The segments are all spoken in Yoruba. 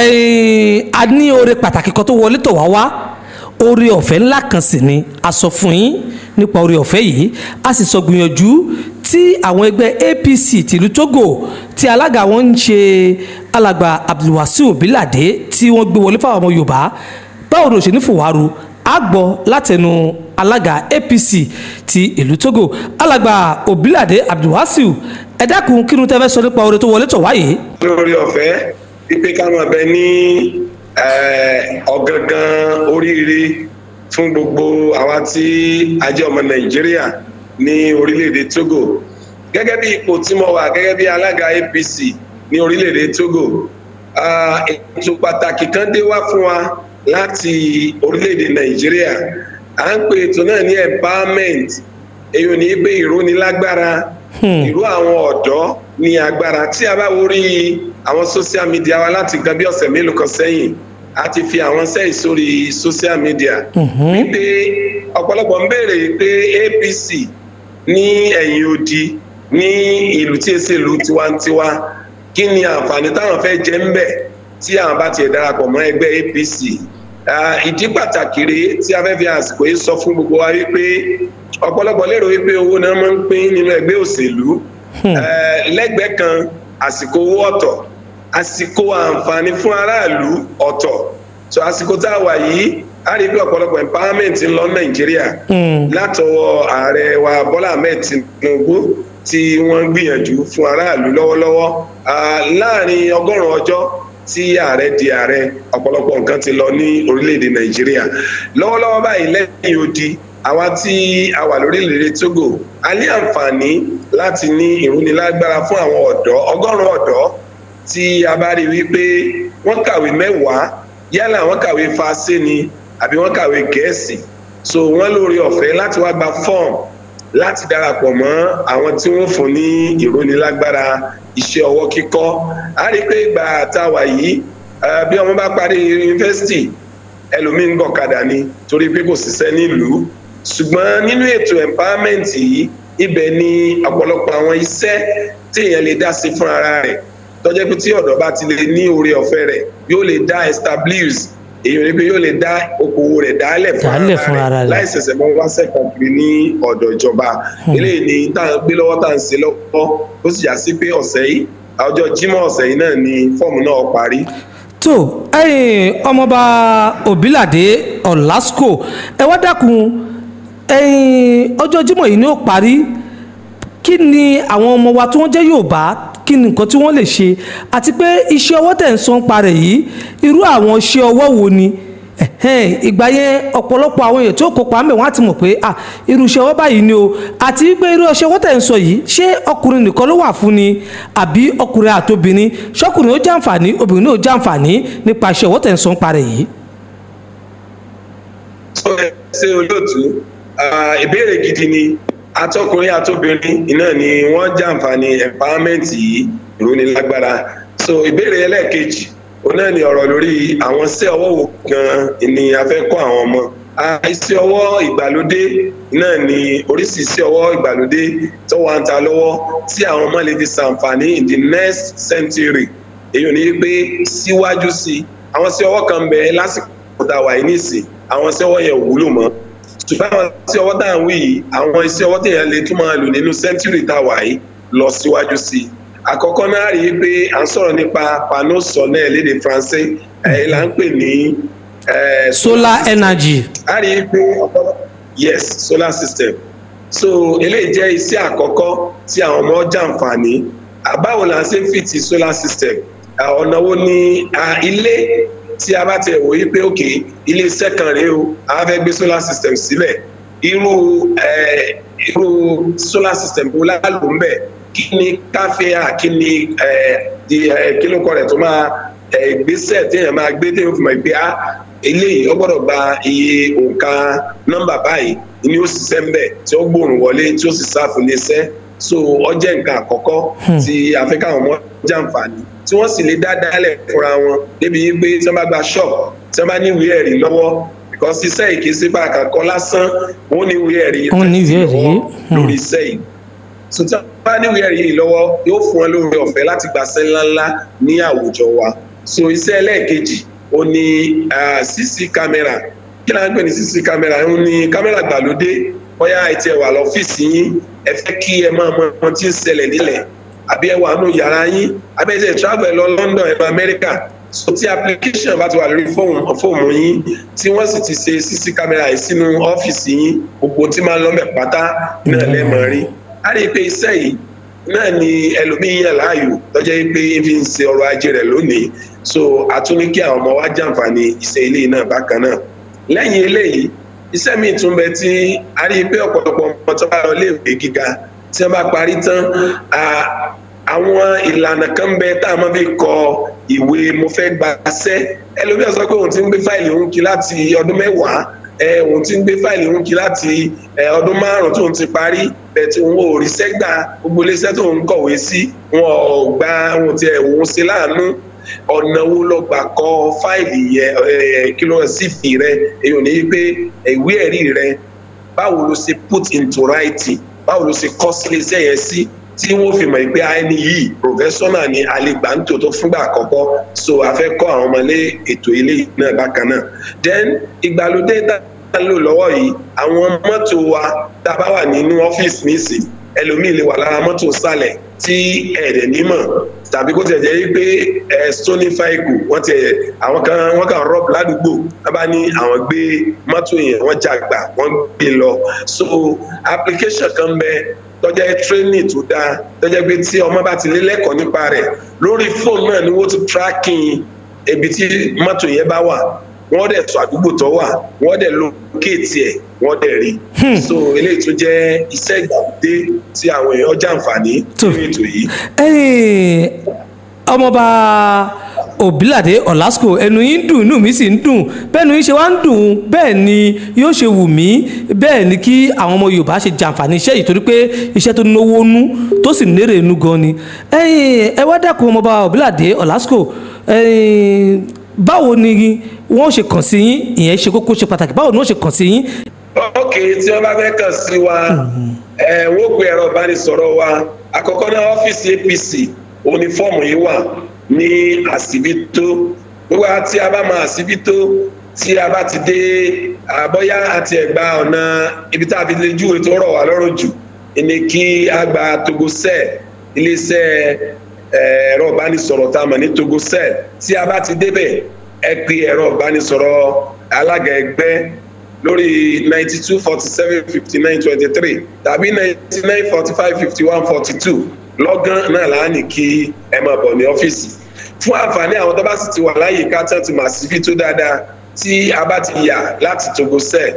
A ní oore pàtàkì kan tó wọlé tọ̀ wá wá, oore ọ̀fẹ́ ńlá kan sì ni. A sọ fún yín nípa oore ọ̀fẹ́ yìí, a sì sọ gbìyànjú tí àwọn ẹgbẹ́ APC tìlú Togo, tí alága wọn ń ṣe Alàgbà Abdulwasiu Bilade, tí wọ́n gbé wọlé fáwọn ọmọ Yorùbá. Báwo ni òṣèlú fòwárù? A gbọ́ látẹnu alága APC ti ìlú Togo, Alàgbà Obilade Abdulwasiu. Ẹ dákun, kí ni tẹ́ fẹ́ sọ nípa oore tó wọlé tọ̀ wáyé? Lórí ọ̀fẹ́ wípé ká máa bẹ ní ọ̀gangan oríire fún gbogbo àwa tí a jẹ́ ọmọ Nàìjíríà ní orílẹ̀-èdè Togo, gẹ́gẹ́ bí ipò tí mo wà gẹ́gẹ́ bí alága APC ní orílẹ̀-èdè Togo. Ètò pàtàkì kan dé wá fún wa láti orílẹ̀-èdè Nàìjíríà. À ń pè ètò náà ní empowerment. Èyí ò ní pé ìrónilágbára, ìró àwọn ọ̀dọ́ ní agbára. Tí a bá wo orí àwọn social media wa láti gan bí ọ̀sẹ̀ mélòó kan sẹ́yìn, a ti fi àwọn sẹ́yìn sórí social media wípé ọ̀pọ̀lọpọ̀ ń béèrè pé APC ní ẹ̀yìn odi ní ìlú tí èsì ìlú tiwantiwa, kí ni àǹfààní táwọn fẹ́ jẹ ń bẹ̀ tí àwọn bá tiẹ̀ darapọ̀ mọ́ ẹgbẹ́ APC? Ìdí pàtàkì rèé tí a fẹ́ fi àsìkò yìí sọ fún gbogbo wa wípé ọ̀pọ̀lọpọ̀ lérò wípé owó náà máa ń pín nínú ẹgbẹ́ òṣèlú. Lẹ́gbẹ̀ẹ́ kan, àsìkò owó ọ̀tọ̀, àsìkò àǹfààní fún aráàlú ọ̀tọ̀. So àsìkò tá a wà yìí, a rí i pé ọ̀pọ̀lọpọ̀ empowerment ń lọ Nàìjíríà látọwọ́ ààrẹ wa Bọ́lá Ahmed Tinubu, tí wọ́n ń gbìyànjú fún aráàlú lọ́wọ́lọ́wọ́. Láàrin 100 ọjọ́ tí ààrẹ di ààrẹ, ọ̀pọ̀lọpọ̀ nǹkan ti lọ ní orílẹ̀-èdè Nàìjíríà lọ́wọ́lọ́wọ́ báyìí lẹ́yìn odi. Àwa tí a wà lórílẹ̀-èdè Togo, a ní àǹfààní láti ní ìrónilágbára fún àwọn ọ̀dọ́, 100 ọ̀dọ́ tí a bá rí wípé wọ́n kàwé 10, yálà wọ́n kàwé fásé ni àbí wọ́n kàwé Gẹ̀ẹ́sì. So wọ́n lórí ọ̀fẹ́ láti wá gba fọ́ọ̀mù láti darapọ̀ mọ́ àwọn tí wọ́n fún ní ìrónilágbára iṣẹ́ ọwọ́ kíkọ́. A rí i pé ìgbà tá a wà yìí, bí ọmọ bá parí yunifásitì, ẹlòmíín ń gọ̀kadà ni torí pé kò ṣiṣẹ́ nílùú. Ṣùgbọ́n nínú ètò empowerment yìí, ibẹ̀ ni ọ̀pọ̀lọpọ̀ àwọn iṣẹ́ tí èèyàn lè dá sí fún ara rẹ̀, tó jẹ́ pé tí ọ̀dọ́ bá ti lè ní oore ọ̀fẹ́ rẹ̀, yóò lè dá establish, èyí ni pé yóò lè dá okòwò rẹ̀ dálẹ̀ fún ara rẹ̀ láì ṣẹ̀ṣẹ̀ mọ́ wáṣẹ̀ káàkiri ní ọ̀dọ̀ ìjọba. Eléyìí ni tá à ń gbé lọ́wọ́, tá à ń ṣe lọ́wọ́, ó sì já sí pé ọ̀sẹ̀ yìí, ọjọ́ Jímọ̀ ọ̀sẹ̀ yìí náà ni fọ́ọ̀mù náà parí. Tó ẹ̀yin, Ọmọọba Òbílàdé Ọ̀làsíkò, ẹ wá dákun, ẹ̀yin, ọjọ́ Jímọ̀ yìí ni ó parí. Kí ni àwọn ọmọ wa tí wọ́n jẹ́ Yorùbá, kí ni nǹkan tí wọ́n lè ṣe? Àti pé iṣẹ́ ọwọ́ tẹ̀ ń sọ ń parẹ̀ yìí, irú àwọn iṣẹ́ ọwọ́ wo ni? Ìgbà yẹn, ọ̀pọ̀lọpọ̀ àwọn èèyàn tí ó kópa ńbẹ̀, wọ́n á ti mọ̀ pé ah, irú iṣẹ́ ọwọ́ báyìí ni o. Àti pé irú iṣẹ́ ọwọ́ tẹ̀ ń sọ yìí, ṣé ọkùnrin nìkan ló wà fún ni àbí ọkùnrin àtobìnrin? Ṣọkùnrin ó jàǹfààní, obìnrin náà ó jàǹfààní nípa iṣẹ́ ọwọ́ tẹ̀ ń sọ ń parẹ̀ yìí? Ṣé olóòtú, ìbéèrè gidi ni. Atọkùnrin àtobìnrin iná ni wọ́n jàǹfààní empowerment yìí, ìrónilágbára. So ìbéèrè ẹlẹ́ẹ̀kejì, òun náà ni ọ̀rọ̀ lórí àwọn iṣẹ́ ọwọ́ wo gan-an ni a fẹ́ kọ́ àwọn ọmọ. Iṣẹ́ ọwọ́ ìgbàlódé náà ni, oríṣi iṣẹ́ ọwọ́ ìgbàlódé tó wà ń ta lọ́wọ́ tí àwọn ọmọ lè fi ṣàǹfààní in the next century. Èyí ò ní pé síwájú sí i, àwọn iṣẹ́ ọwọ́ kan ń bẹ lásìkò tá a wà yìí nísìn, àwọn iṣẹ́ ọwọ́ yẹn ò wúlò mọ́. Ṣùgbọ́n àwọn iṣẹ́ ọwọ́ tá à ń wí yìí, àwọn iṣẹ́ ọwọ́ téèyàn lè tún máa lò nínú century tá a wà yìí lọ síwájú sí i. Àkọ́kọ́ náà, rí i pé à ń sọ̀rọ̀ nípa panneau solaire lédè Faransé, ẹ̀ là ń pè ní solar energy. A rí i pé, yes, solar system. So eléyìí jẹ́ iṣẹ́ àkọ́kọ́ tí àwọn ọmọ jàǹfààní. Báwo la ṣe ń fit solar system? Ọ̀nà wo ni ilé tí a bá tiẹ̀ wò yí pé òkè ilé iṣẹ́ kan rèé o, a fẹ́ gbé solar system sílẹ̀, irú solar system wo la lò ń bẹ̀? Kí ni káfíà, kí ni kí ló kọ rẹ̀ tó máa ìgbésẹ̀ téèyàn máa gbé téèyàn fi mọ̀ pé ah, eléyìí ó gbọ́dọ̀ gba iye òǹkà nọ́mbà báyìí ní ó ṣiṣẹ́ ń bẹ̀, tí ó gbòòrùn wọlé, tí ó sì sáfù iléeṣẹ́? So ó jẹ́ nǹkan àkọ́kọ́ tí a fẹ́ káwọn ọmọ jàǹfààní, tí wọ́n sì lè dá dálẹ̀ fúnra wọn, débi pé tí wọ́n bá gba shop, tí wọ́n bá ní ìwé ẹ̀rí lọ́wọ́, because iṣẹ́ yìí kì í sí bá àkàkọ́ lásán, wọ́n ní ìwé ẹ̀rí Wọ́n ní ìwé ẹ̀rí. lórí iṣẹ́ yìí. So tí wọ́n bá ní ìwé ẹ̀rí yìí lọ́wọ́, yóò fún wọn lórí ọ̀fẹ́ láti gbàṣẹ́ ńláńlá ní àwùjọ wa. So iṣẹ́ ẹlẹ́ẹ̀kejì ó ní CC camera. Kí la ń pè ní CC camera? Ó ní kámẹ́rà gbàlódé. Bóyá ẹ tiẹ̀ wà lọ́fíìsì yín, ẹ fẹ́ kí ẹ máa mọ ohun tí ń ṣẹlẹ̀ nílẹ̀, àbí ẹ wà nù yàrá yín, àbí ẹ tiẹ̀ travel lọ London, ẹ lọ Amẹ́ríkà. So tí application bá ti wà lórí fóònù yín, tí wọ́n sì ti ṣe CC camera yìí sínú ọ́fíìsì yín, gbogbo tí máa ń lọ mẹ́ pátá náà lẹ́mọ̀ rí. A rí i pé iṣẹ́ yìí náà ni ẹlòmíín yàn láàyò tọ́jọ́ yìí pé ń fi ń ṣe ọrọ̀ ajé rẹ̀ lónìí. So a tún ní kí àwọn ọmọ wa jàǹfààní iṣẹ́ ilé náà bákan náà. Lẹ́yìn eléyìí, iṣẹ́ míì tún bẹ tí a rí i pé ọ̀pọ̀lọpọ̀ ọmọ tó bá lọ iléèwé gíga, tí wọ́n bá parí tán, àwọn ìlànà kan ń bẹ tá a máa fi kọ ìwé mo fẹ́ gbaṣẹ́. Ẹlòmíràn sọ pé òun ti ń gbé fáìlì òun kí láti ọdún 10, òun ti ń gbé fáìlì òun kí láti ọdún 5 tóun ti parí bẹ́ẹ̀, tí òun ò ríṣẹ́ gbà. Gbogbo iléeṣẹ́ tóun kọ̀wé sí, wọn ò gbà, wọn tiẹ̀ òun ṣe láàánú. Ọ̀nà wo lọ gbà kọ fáìlì yẹn? Kí ló CV rẹ? Èyí ò ní pé ìwé ẹ̀rí rẹ, báwo ló ṣe put into writing, báwo ló ṣe kọ sílé iṣẹ́ yẹn sí tí wọ́n fi mọ̀ pé ẹni yìí professional ni, àlegbà ń tòótọ́ fúngbà àkọ́kọ́. So a fẹ́ kọ́ àwọn ọmọlé ètò ilé náà bákan náà. Then ìgbàlódé tá a ń lò lọ́wọ́ yìí, àwọn mọ́tò wa tá a bá wà nínú ọ́fíìsì nísìn, ẹlòmíì lè wà lára mọ́tò sálẹ̀ tí ẹ̀ẹ́dẹ̀ nímọ̀, tàbí kó tiẹ̀ jẹ́ pé ẹ stolen vehicle, wọ́n tiẹ̀ àwọn kan wọ́n kàn rob ládùúgbò, wọ́n bá ní àwọn gbé mọ́tò yẹn, wọ́n jàgbà, wọ́n gbé lọ. So application kan bẹ tó jẹ́ training tó dáa, tó jẹ́ pé tí ọmọ bá ti lé lẹ́kọ̀ọ́ nípa rẹ̀, lórí fóònù náà ni wọ́n ti tracking ibi tí mọ́tò yẹn bá wà. Wọ́n dẹ̀ sọ àdúgbò tó wà, wọ́n dẹ̀ locate ẹ̀, wọ́n dẹ̀ rí. So eléyìí tó jẹ́ iṣẹ́ ìgbàlódé tí àwọn èèyàn jàǹfààní nínú ètò yìí. Ọmọọba Òbílàdé Ọ̀làsíkò, ẹnu yín dùn, inú mi sì ń dùn. Bẹ́ẹ̀ ni yín ṣe wá ń dùn, bẹ́ẹ̀ ni yóò ṣe wù mí, bẹ́ẹ̀ ni kí àwọn ọmọ Yorùbá ṣe jàǹfààní iṣẹ́ yìí, torí pé iṣẹ́ tó náwó nú, tó sì nérè inú gan ni. Ẹ wá dákun, ọmọọba Òbílàdé Ọ̀làsíkò, báwo ni wọ́n ṣe kàn sí yín? Ìyẹn ṣe kókó, ṣe pàtàkì. Báwo ni wọ́n ṣe kàn sí yín? Ok, tí wọ́n bá fẹ́ kàn sí wa, ẹ wọ́n pe ẹ̀rọ ìbánisọ̀rọ̀ wa. Àkọ́kọ́ náà, ọ́fíìsì APC òun ni fọ́ọ̀mù yìí wà ní Àsìbító. Gbogbo àti a bá máa Àsìbító, tí a bá ti dé àbọ́yá àti ẹ̀gbá ọ̀nà ibi tá a fi lè júwe tó rọ̀ wá lọ́rùn jù ní kí a gba Togocel, iléeṣẹ́ ẹ̀rọ ìbánisọ̀rọ̀ tá a mọ̀ ní Togocel. Tí a bá ti débẹ̀, ẹ pe ẹ̀rọ ìbánisọ̀rọ̀ alága ẹgbẹ́ lórí 92 47 59 23 tàbí 99 45 51 42. Lọ́gán náà láàánì kí ẹ máa bọ̀ ní ọ́fíìsì. Fún àǹfààní àwọn tó bá sì ti wà láyìíká, tí wọ́n ti mà síbí tó dáadáa, tí a bá ti yà láti Togocel,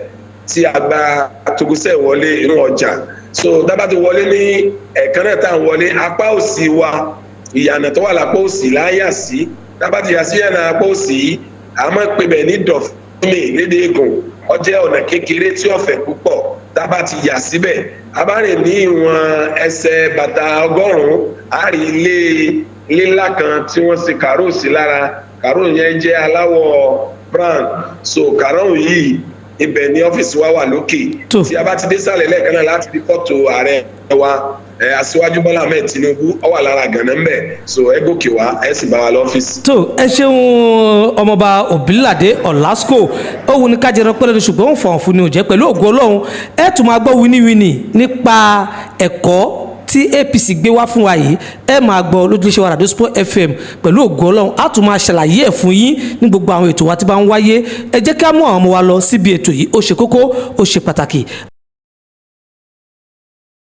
tí a gba Togocel wọlé inú ọjà, so dábàá ti wọlé ní ẹ̀ẹ̀kan náà, tá à ń wọlé, apá òsì wa, ìyànà tó wà lápá òsì láyà sí. Dábàá ti yà sí ìyànà apá òsì yìí, a máa pè bẹ̀ ní Dọ̀fúnmi lédè Ègùn. Ó jẹ́ ọ̀nà kékeré tí ó fẹ̀ púpọ̀. Dábàá ti yà síbẹ̀, a bá rìn ní ìwọ̀n ẹsẹ̀ bàtà 100, a rí ilé ilé ńlá kan tí wọ́n ṣe kàró sí lára. Kàró yẹn jẹ́ aláwọ̀ brown. So kàró yìí, ibẹ̀ ní ọ́fíìsì wa wà lókè. Tí a bá ti dé sàlẹ̀ lẹ́ẹ̀kan náà, láti rí fọ́tò ààrẹ wa, Aṣíwájú Bọ́lá Ahmed Tinubu, ó wà lára gànà ńbẹ̀. So ẹ gòkè wá, ẹ sì bá wa lọ́fíìsì. Tó, ẹ ṣeun, ọmọọba Òbílàdé Ọ̀làsíkò. Ó wù ní ká jẹrọ pẹ́lẹ́, ṣùgbọ́n òun fọ̀hún fún ni ò jẹ́. Pẹ̀lú ògo Ọlọ́run, ẹ tún máa gbọ́ wíníwíní nípa ẹ̀kọ́ tí APC gbé wá fún wa yìí. Ẹ máa gbọ́ lójúṣe wa, Radio Sport FM. Pẹ̀lú ògo Ọlọ́run, á tún máa ṣàlàyé ẹ̀ fún yín ní gbogbo àwọn ètò wa tí bá ń wáyé. Ẹ jẹ́ ká mú àwọn ọmọ wa lọ síbi ètò yìí. Ó ṣe kókó, ó ṣe pàtàkì.